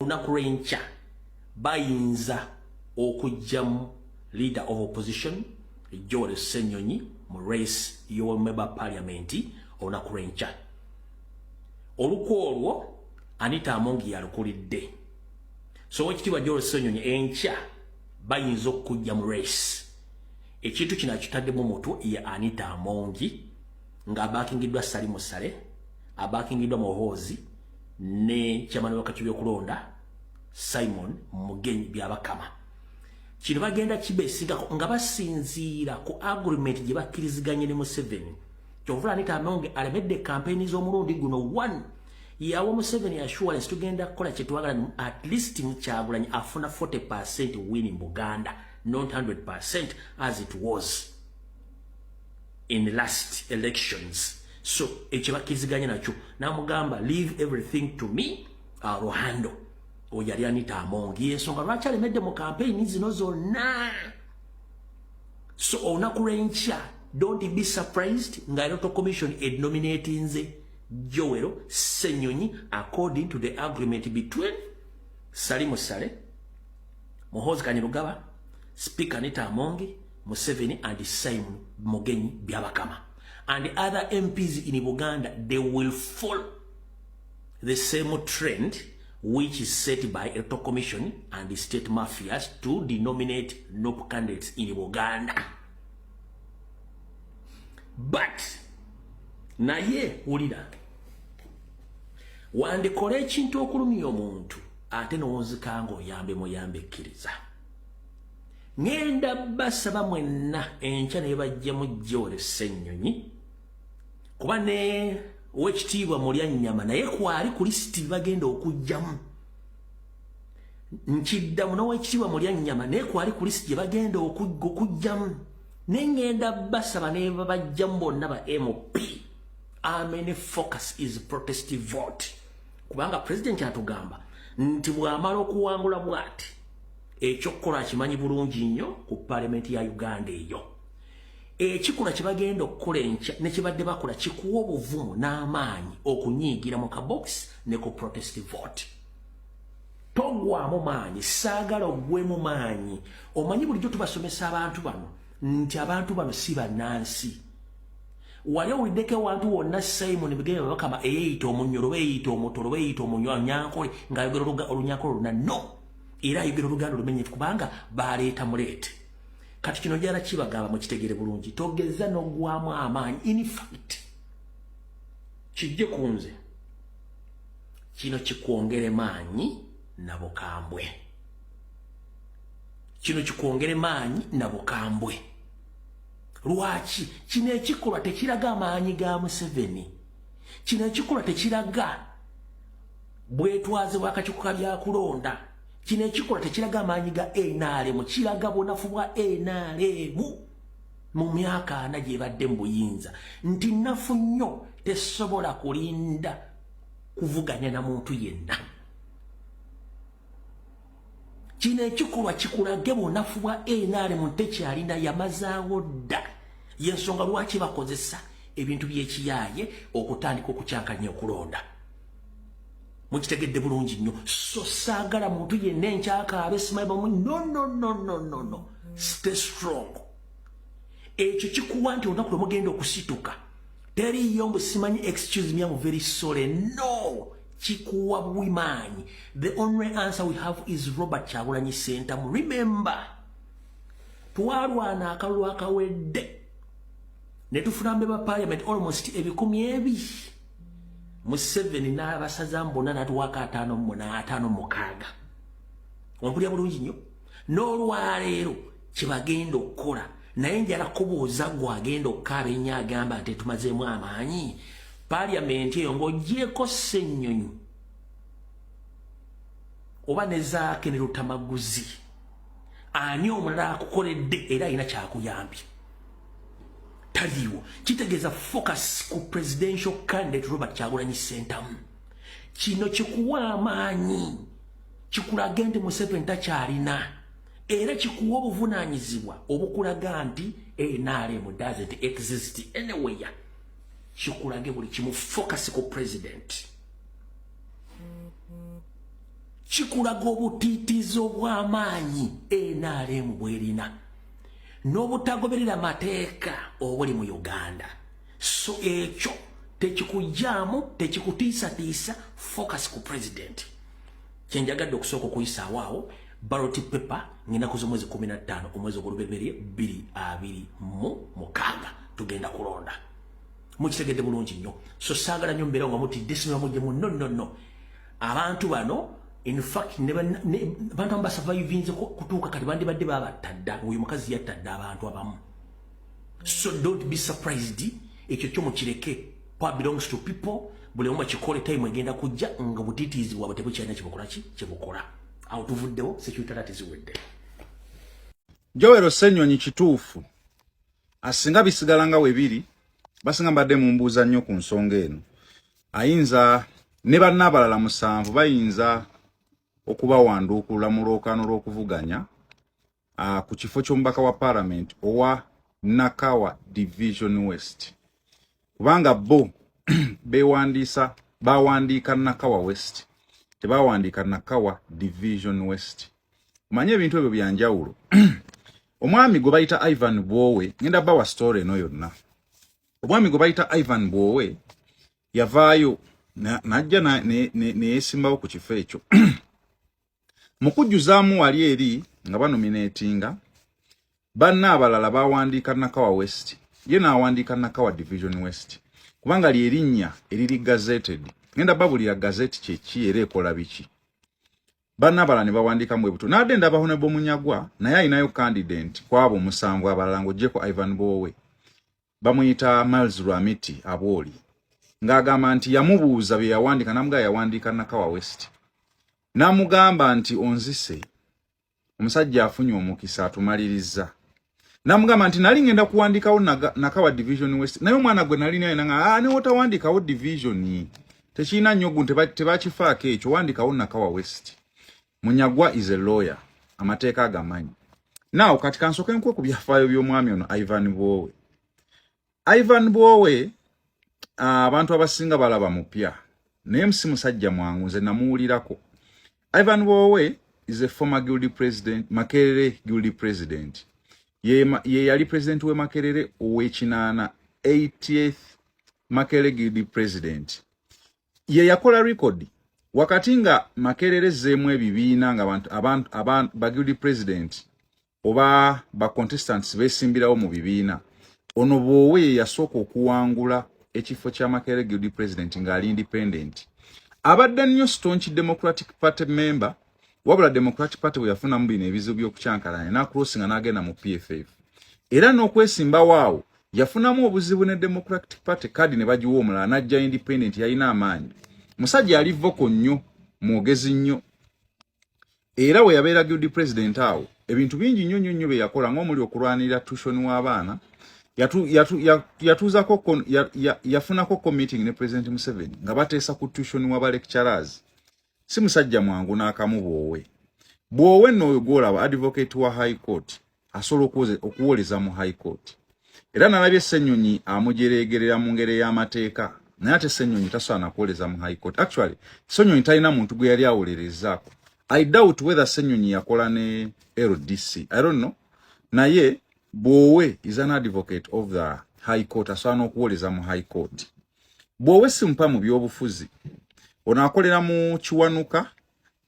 Olunaku lw'enkya bayinza okugyamu leader of opposition Joel Ssenyonyi mu race y'omember parliament olunaku lw'enkya. Olukwo olwo Anita Among yalukulidde. So owekitiibwa Joel Ssenyonyi, enkya bayinza okukujja mu race. Ekintu kino akitaddemu mutu ye Anita Among, ng'abackingiddwa Salim Saleh, abackingiddwa Muhoozi ne chairman w'akakiiko by'okulonda Simon Mugenyi Byabakama. Kino bagenda kibesingako nga basinziira ku agreement gye bakkiriziganye ne Museveni. Kyovula Anita Among alemedde campaign z'omulundi guno. One, yawa Museveni assurance, tugenda kukola kyetwagala, at least Kyagulanyi afuna 40% win in Buganda, not 100% as it was in last elections. So ekyo bakkiriziganye nakyo, namugamba, "Leave everything to me, Rohando." Oyo yali Anita Among. Yensonga lwaki alemedde mu campaign zino zonna. So olunaku lw'enkya, don't be surprised nga Electoral Commission enominatinze Joel Ssenyonyi according to the agreement between Salim Saleh, Muhoozi Kainerugaba, Speaker Anita Among, Museveni and Simon Mugenyi Byabakama and other MPs in Uganda. They will follow the same trend which is set by Electoral Commission and the state mafias to denominate NUP candidates in Uganda. But naye wulira, wandikola ekintu okulumya omuntu ate nowonzikanga oyambe muyambe, ekkiriza. Ŋŋenda basaba mwenna, enkya ne bajjamu Joel Ssenyonyi, kuba ne owekitiibwa Mulyannyama naye kwali ku lisiti bagenda okugjamu. Nkiddamu, n'owekitiibwa Mulyannyama naye kwali ku lisiti gye bagenda okugjamu. Neŋŋenda basaba ne babajjamu bonna ba MP. Our main focus is protest vote, kubanga president atugamba nti bw'amala okuwangula bw'ati, ekyokukola akimanyi bulungi nnyo ku paalamenti ya Uganda. Eyo ekikola kye bagenda okukola enkya ne kibadde bakola kikuwa obuvumu n'amaanyi okunyiigira mu kabokisi ne ku protest vote. Togwamu maanyi, saagala oggwemu maanyi. Omanyi bulijjo tubasomesa abantu bano nti abantu bano si bannansi. Wali owuliddeko ewantu wonna Simon Bigere Bakama eyeeyita Omunyoro oba eyeeyita Omutoro oba eyeeyita Omunyankole ng'ayogera Olunyankole oluna? No, era ayogera Oluganda olumenyefu, kubanga baleeta muleete. Kati kino jala kibagamba mukitegere bulungi, togeza n'ogwamu amaanyi. In fact, kijje ku nze, kino kikwongere maanyi na bukambwe, kino kikwongere maanyi na bukambwe. Lwaki? Kino ekikolwa tekiraga amaanyi ga Museveni, kino ekikolwa tekiraga bwetwaze bw'akakiiko ka byakulonda, kino ekikolwa tekiraga amaanyi ga NRM, kiraga bunafu bwa NRM mu myaka 40 gyebadde mu buyinza, nti nafu nnyo, tesobola kulinda kuvuganya na muntu yenna. Kino ekikolwa kikulage bunafu bwa NRM, tekyalina, yamazaawo dda. Yensonga lwaki bakozesa ebintu byekiyaaye okutandika okukyankanya okulonda. Mukitegedde bulungi nnyo. So saagala muntu yenna enkyakaabe simabamu. No, no, no, no, no, no, stay strong. Ekyo kikuwa nti olunaku lwe mugenda okusituka, teriyo mbu simanyi, "Excuse me, am very sorry." No, kikuwa bwimaanyi. The only answer we have is Robert Kyagulanyi Ssentamu. Remember, twalwana akalulu akawedde ne tufuna member parliament almost 200,000. Museveni n'abasaza bonna n'atuwaako 58, 56. Ompulya bulungi nnyo? N'olwaleero kyebagenda okukola, naye njala kubuuza gwe agenda okukaaba ennyo agamba nti tumazeemu amaanyi, paliamenti eyo ng'ogyeko Ssennyonyi oba ne Zaake ne Lutamaguzi, ani omulala akukoledde era alina kyakuyambye? Taliiwo. Kitegeeza focus ku presidential candidate Robert Kyagulanyi Ssentamu. Kino kikuwa amaanyi, kikulage nti Museveni takyalina, era kikuwa obuvunaanyizibwa obukulaga nti NRM doesn't exist anywhere. Kikulage buli kimu. Focus ku president. Kikulaga obutiitiizi obw'amaanyi NRM bwerina n'obutagoberera mateeka obuli mu Uganda. So ekyo tekikujjaamu, tekikutiisatiisa. Focus ku president. Kyenjagadde okusooka okuyisaawo awo, ballot paper ngenda z'omwezi 15, omwezi ogwolubereberye 2026, tugenda kulonda. Mukitegedde bulungi nnyo. So saagala nnyo mbeera nga mutidde simira mujjemu. No, no, no. Abantu bano, in fact, abantu abamu basurvivinze kutuuka kati, bandibadde babattadda. Oyo mukazi yattadde abantu abamu. So don't be surprised. Ekyo kyo mukireke. Power belongs to people. Buli omu akikole. Time egenda kujja nga butiitiizi bwabwe tebukyalina kyebukola. Ki kyebukola awo? Tuvuddewo, security alert ziwedde. Joel Ssenyonyi kituufu, asinga bisigala nga we biri. Basinga mbadde mumbuuza nnyo ku nsonga eno. Ayinza ne banna abalala musanvu bayinza okubawanduukulula mu lwokaano lw'okuvuganya ku kifo ky'omubaka wa paalamenti owa Nakawa Division West, kubanga bo beewandiisa, bawandiika Nakawa West, tebawandiika Nakawa Division West. Omanye ebintu ebyo byanjawulo. Omwami gwe bayita Ivan Bwowe, ngenda bawa story eno yonna. Omwami gwe bayita Ivan Bwowe yavaayo najja neyesimbawo ku kifo ekyo. Mu kujjuzaamu wali eri nga banominatinga banna abalala, bawandiika Nakawa West, ye n'awandiika Nakawa Division West, kubanga lyerinnya eriri gazetted. Ngenda babulira gazette kyeki era ekola biki. Banna abalala ne bawandiika mu bwebuto. N'adde ndaba Honorable Munyagwa naye alinayo candidate kwabo omusanvu abalala ng'oggyeko Ivan Bwowe, bamuyita Miles Rwamiti Abwoli, ng'agamba nti yamubuuza bye yawandiika, n'amugamba yawandiika Nakawa West, n'amugamba nti onzise. Omusajja afunye omukisa atumaliriza. N'amugamba nti nali ngenda kuwandiikawo Nakawa Division West, naye omwana gwe nali naye nanga, ah, newotawandiikawo division tekirina nnyo gu tebakifaako ekyo, wandikawo Nakawa West. Munyagwa is a lawyer, amateeka agamanyi. Naaw kati kansooke nkuwe ku byafaayo by'omwami ono Ivan Bwowe. Ivan Bwowe, abantu abasinga balaba mupya, naye si musajja mwangu. Nze namuwulirako. Ivan Bwowe is a former guild president, Makerere guild president. Ye yali president we Makerere ow'ekinaana, 80th Makerere guild president. Ye yakola record wakati nga Makerere ezzeemu ebibiina, nga abantu ba guild president oba ba contestants beesimbirawo mu bibiina. Ono Bwowe ye yasooka okuwangula ekifo kya Makerere guild president ng'ali independent. Abadde nnyo staunch Democratic Party member, wabula Democratic Party bwe yafunamu bino ebizibu by'okukyankalanya, n'acrossinga n'agenda mu PFF. Era n'okwesimbawo awo yafunamu obuzibu ne Democratic Party, kadi ne bagiwa omulala, n'ajja independent. Yalina amaanyi, musajja yali vocal nnyo, mwogezi nnyo. Era we yabeera guild president awo, ebintu bingi nnyo nnyo nnyo bye yakola, ng'omuli okulwanirira tuition w'abaana. Yatuuzako yafunako ko meeting ne President Museveni nga bateesa ku tuition w'aba lecturers. Si musajja mwangu n'akamu Bwowe. Bwowe nno oyo gw'olaba, advocate wa High Court, asobola okuwoleza mu High Court. Era nalabye Ssenyonyi amujereegerera mu ngeri ey'amateeka, naye ate Ssenyonyi tasobola nakuwoleza mu High Court. Actually, Ssenyonyi talina muntu gwe yali awolerezaako. I doubt whether Ssenyonyi yakola ne LDC, I don't know. Naye Bwowe is an advocate of the High Court, asobola n'okuwoleza mu High Court. Bwowe simpa mu byobufuzi. Ono akolera mu Kiwanuka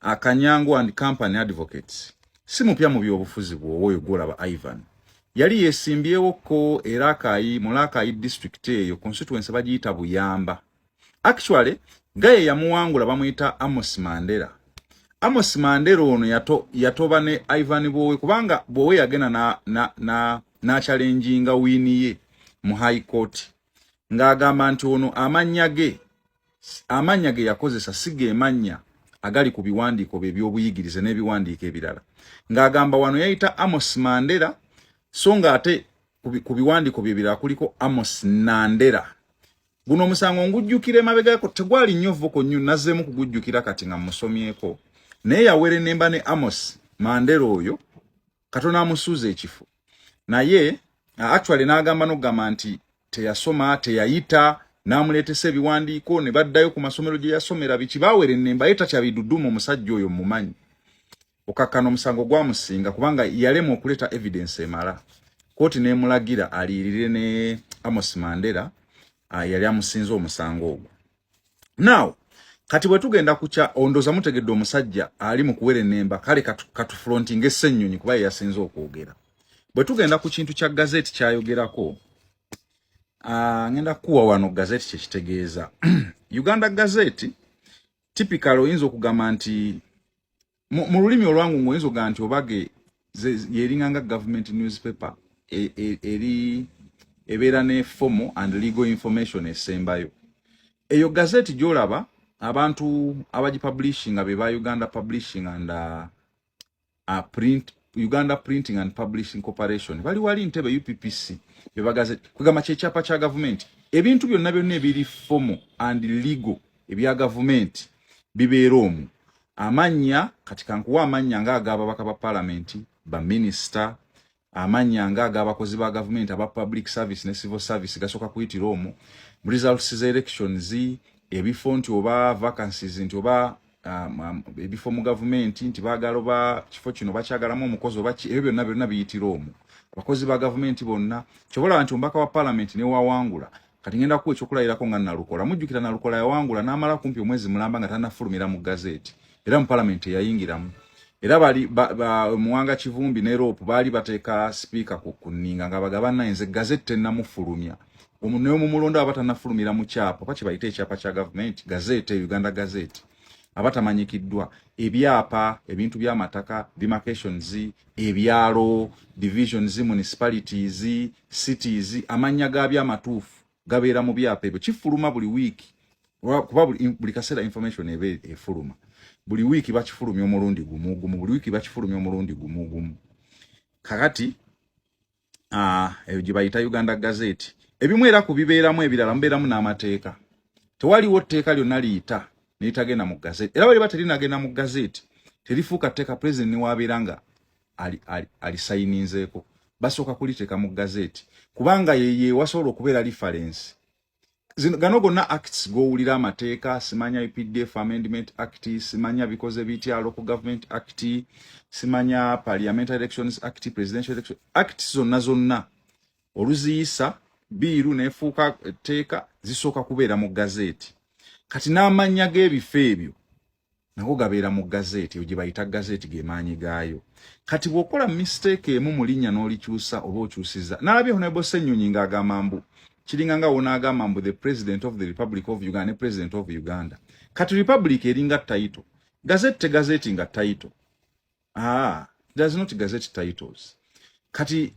Akanyango and Company Advocates. Si mupya mu byobufuzi. Bwowe oyo gwolaba, Ivan, yali yesimbyewokko era Akayi, mu Rakai district. Eyo constituency bagiyita Buyamba. Actually, gaye yamuwangula bamuyita Amos Mandela. Amos Mandela ono yatoba ne Ivan Bwowe, kubanga Bwowe yagenda na challenginga win ye mu High Court, ng'agamba nti ono amannya ge yakozesa si ge mannya agali ku biwandiiko bye ebyobuyigirize n'ebiwandiiko ebirala, ng'agamba wano yayita Amos Mandela, so ng'ate ku biwandiiko bye ebirala kuliko Amos Nandera. Guno omusango ngujjukira emabegako, tegwali nnyo vocal nnyo, nazzeemu kugujjukira kati nga musomyeko. Naye yawerenemba ne Amos Mandela oyo, Katonda amusuuza ekifo. Naye actually n'agamba n'okugamba nti teyasoma, teyayita. N'amuleetesa ebiwandiiko ne baddayo ku masomero gye yasomera, biki, baawera ennemba ye takyabiduduma. Omusajja oyo mumanyi, okakkana omusango gwamusinga kubanga yalema okuleeta evidence emala. Kooti n'emulagira aliyirire ne Amos Mandela, yali amusinze omusango ogwo. Now kati bwe tugenda kukya ondooza mutegedde omusajja ali mu kuwera ennemba. Kale katufrontinga Essennyonyi kuba ye yasinze okwogera. Bwe tugenda ku kintu kya gazette kyayogerako, ngenda kuwa wano gazette kyekitegeeza. Uganda Gazette typical oyinza okugamba nti mu lulimi olwangu ngaoyinza okugamba nti obage yeringa nga government newspaper, eri ebeera ne formal and legal information esembayo. Eyo gazeti gyolaba, abantu abagipublishinga be ba Uganda Publishing and Print, Uganda Printing and Publishing Corporation, bali wali Ntebe, UPPC, bebagazeti. Kugamba kyekyapa kya gavumenti. Ebintu byonna byonna ebiri formal and legal ebya gavumenti bibeera omwo. Amannya, kati kankuwa amannya ng'ag'ababaka ba palamenti, baminisita, amannya ng'ag'abakozi ba gavumenti aba public service ne civil service gasooka kuyitira omwo. Results za elections, ebifo nti oba vacancies, nti oba ebifo mu gavumenti nti baagala oba kifo kino bakyagalamu omukozi oba ebyo byonna byonna biyitira omwo. Abakozi ba gavumenti bonna, kyobalaba nti omubaka wa palamenti newawangula. Kati ngenda kuwa ekyokulayirako nga Nalukola. Mujjukira Nalukola yawangula n'amala kumpi omwezi mulamba nga tanafulumira mu gazeeti, era mu palamenti eyayingiramu. Era bali Muwanga Kivumbi ne LOP baali bateeka sipiika ku nninga nga bagaba nayinza gazeti tennamufulumya. Naye omumulonda aba tannafulumira mu kyapa oba kyebayita ekyapa kya gavumenti, gazeti, Uganda Gazette, aba tamanyikiddwa. Ebyapa, ebintu by'amataka, demarcations, ebyalo, divisions, municipalities, cities, amannya gaabyo amatuufu gabeera mu byapa ebyo. Kifuluma buli wiiki kuba buli kaseera information eba efuluma. Buli wiiki bakifulumya omulundi gumu gumu, buli wiiki bakifulumya omulundi gumu gumu. Kakati eyo gye bayita Uganda Gazette. Ebimu era ku bibeeramu, ebirala mubeeramu n'amateeka. Tewaliwo tteeka lyonna liyita neritagenda mu gazette, era baliba terinagenda mu gazette terifuuka tteeka. President newabeera nga alisayininzeeko, basooka kuliteeka mu gazette kubanga yeye wasobola okubeera reference. Zino gano gonna acts gowulira, amateeka, simanya UPDF Amendment Act, simanya bikoze bitya, Local Government Act, simanya Parliamentary Elections Act, Presidential Election Act, zonna zonna oluziyisa biiru nefuuka etteeka zisooka kubeera mu gazeti. Kati n'amannya g'ebifo ebyo nago gabeera mu gazeti eyo gye bayita gazeti, ge maanyi gaayo. Kati bw'okola mistake emu mu linnya n'olikyusa oba okyusiza. Nalabye Honorable Ssenyonyi ng'agamba mbu kiringa nga wonaagamba mbu the President of the Republic of Uganda ne President of Uganda. Kati Republic eringa title, gazette tegazeti nga title. Ah, does not gazette titles. Kati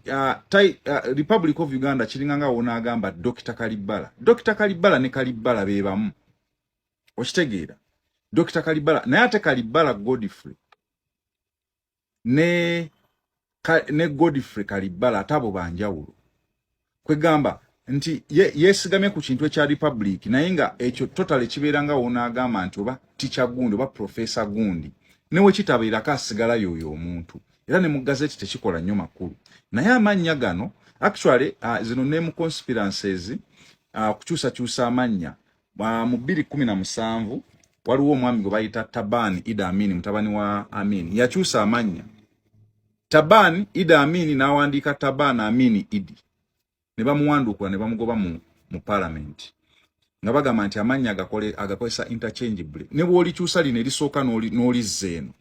Republic of Uganda kiringa nga wonaagamba Dr Kalibala. Dr Kalibala ne Kalibala be bamu, okitegeera? Dr Kalibala, naye ate Kalibala Godfrey ne Godfrey Kalibala ate abo banjawulo. Kwegamba nti yeesigamye ku kintu ekya republic, naye nga ekyo totally kibeera nga wonaagamba nti oba teacher gundi oba professor gundi, newe kitabeerako asigala yoyo omuntu. Era ne mu gazeti tekikola nnyo makulu. Naye amannya gano actually, zino name conspiracies, kukyusakyusa amannya, mu 2017 waliwo omwami gwe bayita Taban Ida Amin, mutabani wa Amin, yakyusa amannya Taban Ida Amin n'awandiika Taban Amin Idi, ne bamuwanduukula ne bamugoba mu parliament nga bagamba nti amannya agakozesa interchangeably, ne bw'olikyusa lino erisooka n'olizza eno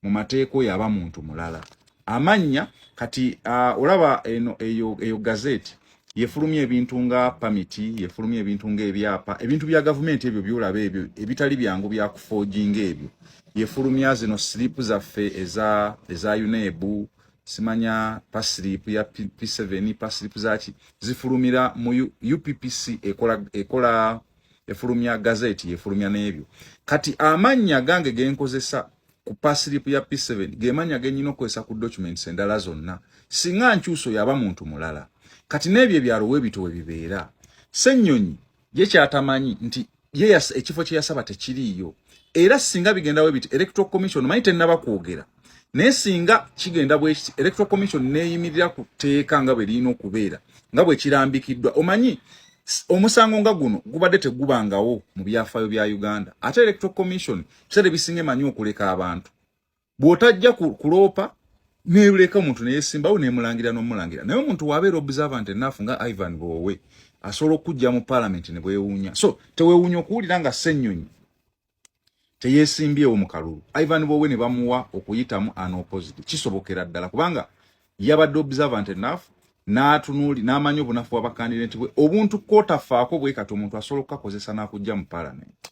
mu mateeka, oyo aba muntu mulala. Amannya kati, olaba eno eyo gazeti yefulumya ebintu nga pamiti, yefulumya ebintu nga ebyapa, ebintu bya gavumenti ebyo byolaba ebyo ebitali byangu byakufoojinga ebyo. Yefulumya zino slip zaffe eza UNEB, simanya payslip ya P7, payslip zaki zifulumira mu UPPC. Ekola efulumya gazeti, yefulumya n'ebyo. Kati amannya gange genkozesa ku payslip ya P7 ge mannya genyina okukozesa ku documents endala zonna. Singa nkyuso yaba muntu mulala. Kati n'ebyo ebyalo webito we bibeera. Ssennyonyi ye kyatamanyi nti ye ekifo kye yasaba tekiriiyo. Era singa bigenda bwe biti, Electoral Commission manyi tennaba kwogera, naye singa kigenda bwe kiti, Electoral Commission neeyimirira ku tteeka nga bwe lirina okubeera nga bwe kirambikiddwa. Omanyi Omusango nga guno gubadde tegubangawo mu byafaayo bya Uganda. Ate Electoral Commission biseera ebisinga emanyi okuleka abantu. Bw'otajja kuloopa, neleka omuntu neyesimbawo, nemulangira n'omulangira. Naye omuntu wabeera observant enough nga Ivan Bwowe, asobola okujja mu parliament ne bwewuunya. So tewewuunya okuwulira nga Ssennyonyi teyesimbyewo mu kalulu, Ivan Bwowe ne bamuwa okuyitamu unopposed. Kisobokera ddala, kubanga yabadde observant enough n'atunuuli n'amanya obunafu bw'abakandidate bwe. Obuntu kootafaako bwe kati, omuntu asobola okukakozesa n'akujja mu parliament.